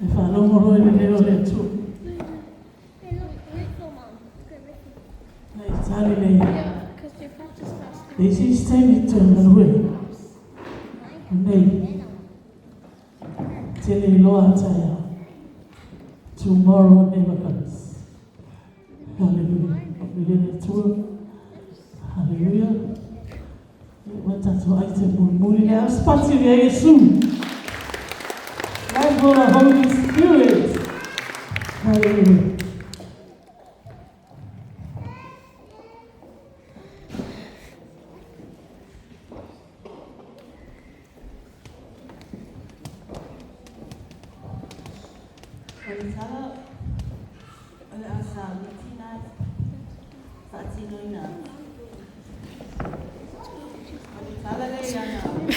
E faalogo loa i le leo o le Atua. Ae tali le le isi isi taimi toe galue. Nei. Tele iloa a taeao. Tomorrow never comes. Hallelujah. Faamanuia le Atua. Hallelujah. Ua tatou ai te mulimuli le aspati le Iesu. Life for the Holy Spirit. Hallelujah. O le tala o le a sa mitina faatinoina atu. O le tala lea ia Naomi,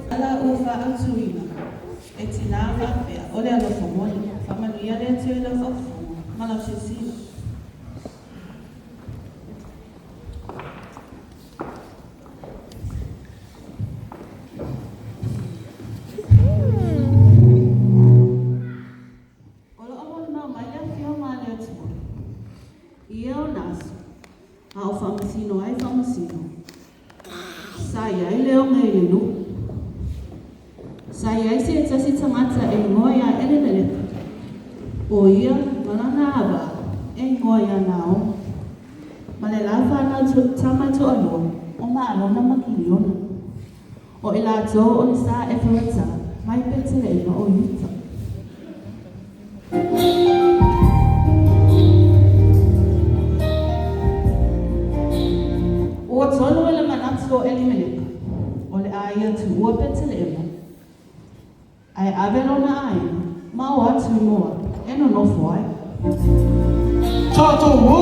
tala ua faaautuina e tinā faapea, O le alofa moni, faamanuia le Atua i lau faafofoga ma lau silasila. O lo o molimau mai le Afioga a le Atua i ia ona aso, a o faamasino ai faamasino, sa i ai le oge i le nuu. Sa i ai se tasi tagata e igoa iā Elimeleka, ʻo ia ma lana ava e igoa iā Naomi, ma le la whanau tama toalua o Maalona ma Kiliona. ʻO i lākou o le sa Eperata mai Peteleʻema o Iuta. Ua tonu i le manatu o ʻElimeleka, o le a ia tuua Peteleʻema, a e ave lona ʻāina ma o atu i Moapi e nonofo ai. Tatou o!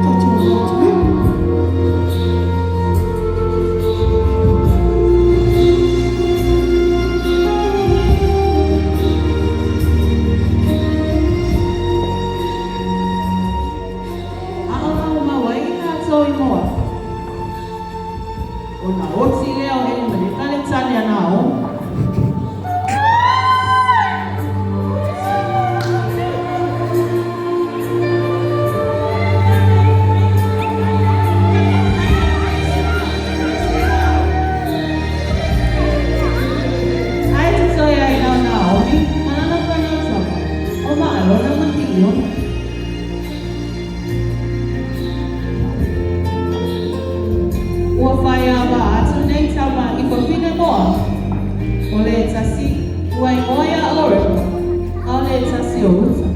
Tatou o atu e! A o maumau ai i latou i Moapi. Ona oti lea o Elimeleka le tali a Naomi. Ae totoe ai na o Naomi ma lana fanau tama, o Maalona ma Kiliona. Ua whai ava atu nei tama i wawhine moa, o le tasi ua ingoa ia Orepa, a o le tasi o Ruta.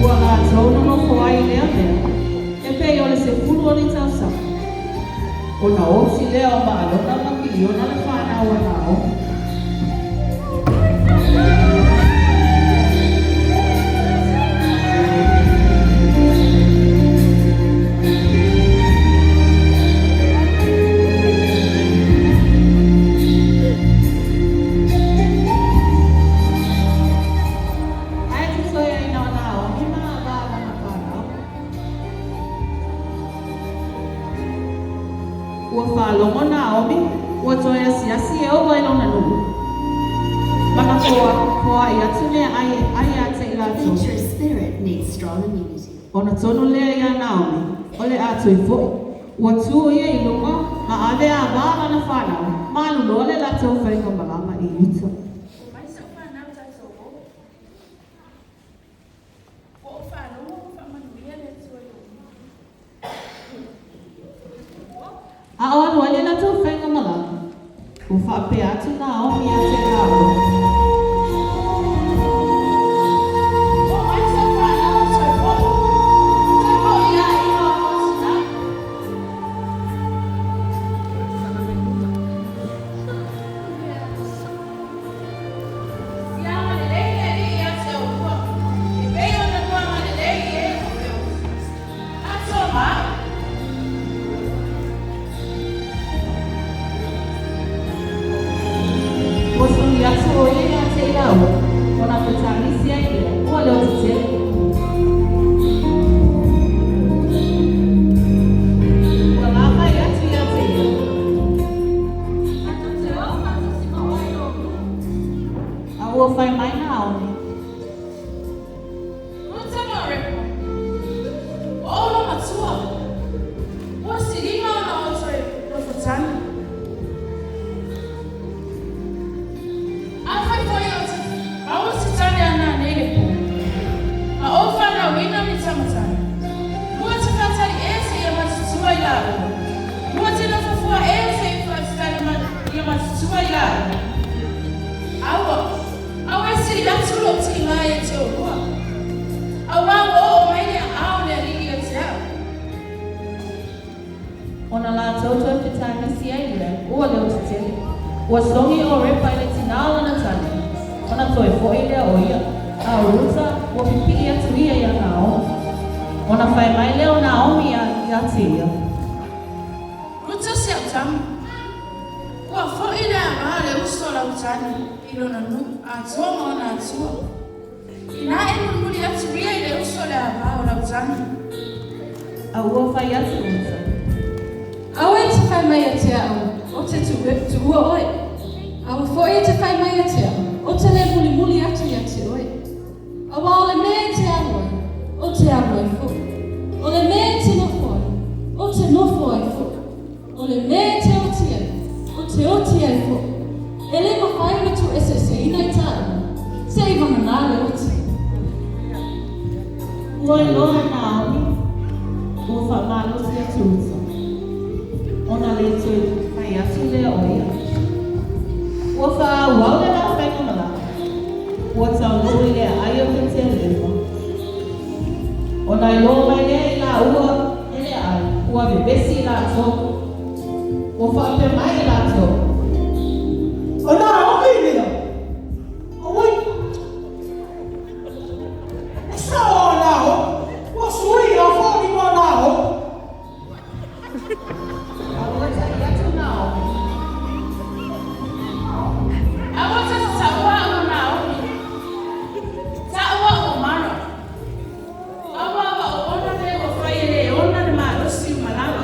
Ua latou nonofo ai i lea mea, e pei o le 10 o ni tausaga. Ona oti lea o Maalona ma Kiliona le whanau a Naomi. Ae totoe ai na o Naomi ma ava a lana whanau. Ua faalogo Naomi, ua toe asiasi Ieova i lona nuu. Ma na foai atu meaʻai e ʻai iā te i lākou. Nature's spirit needs strong immunity. Ona tonu lea iā Naomi, o le a toe foʻi. Ua tū ia i luga ma ave a wā lana whanau, ma alu loa le latou faiga malama i uta. O mai sau whanau tatou o. Ua ou faalogo ua faamanuia le Atua i lou nuu. A o alu ai le latou faiga malama, ua faapea atu Naomi ia te lāua. O mai sau whanau e toe foʻi, toe foʻi ia aiga o lou tinā. matua i la ia, Aua, aua e sili atu lou tiga ia te oulua, auā ua oo mai le aao o le Alii ia te au. Ona latou toe fetagisi ai lea, ua leo tetele. Ua sogi ʻo Orepa i le tinā o lana tane, ona toe foʻi lea o ia. A ʻo Ruta, ua pipii atu ia iā Naomi. Ona fai mai lea o Naomi iā te ia. Ruta si au tama, ua foʻi le avā o le uso a lau tane i lona nuu atoa ma ona atua. Inā e mulimuli atu ia i le uso o le avā o lau tane. A ua fai atu Ruta. Aua e te fai mai ia te a'u, Ou te tuua oe. Aua foi e te fai mai ia te a'u, Ou te le mulimuli atu ia te oe. Auā o le mea e te alu ai, ou te alu ai foi. O le mea e te nofo ai, ou te nofo ai foi. O le mea e te oti ai, ou te oti ai foi. E le mafai ona tuueseeseina i tāua, seivaganā le oti. Ua iloa e Naomi, ua faamalosi atu Ruta, ona le toe fai atu lea o ia. Ua faaauau le la faigamalaga, ua taunuu i le aai o Petelema. Ona iloa mai lea i laua e le aai, ua vevesi i latou. Ua faapea mai i latou. O Naomi lea. Auai. E sao a Naomi. Ua sui a foliga o Naomi. A ua taʻi atu Naomi. Aua ta te taua a'u o Naomi. Taʻu a'u o Mara. Auā ua ou ona mea ua fai e le ona le malosi uma lava.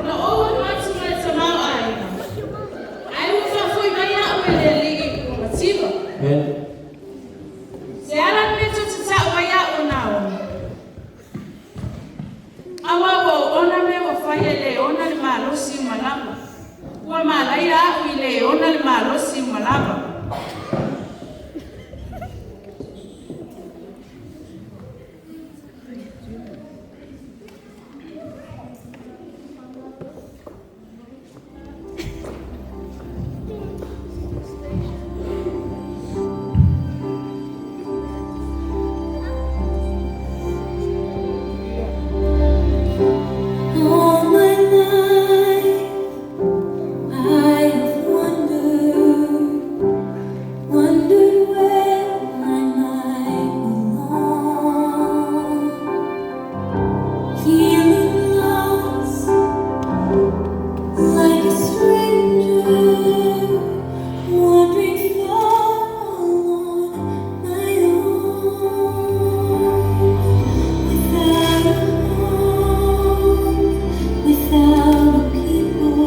Na ou alu atu ma le tamaoaiga, ae ua faafoi mai a'u e le Alii ua mativa. Se ala le mea tou te ta'u ai a'u o Naomi? Auā ua ou ona mea ua fai e le ona le malosi uma lava. Ua malaia a'u i le ona le malosi uma lava. All my life I have wondered, wondered where I might belong. Feeling lost, like a stranger, wandering far all on my own, without a home, without a people,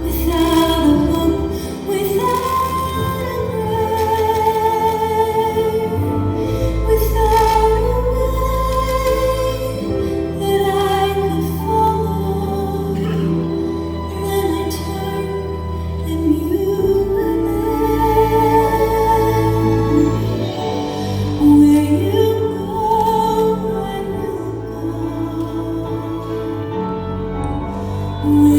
without a hope, without a prayer, without a way that I could follow. Then I turned and you were there. Where you go, I will go.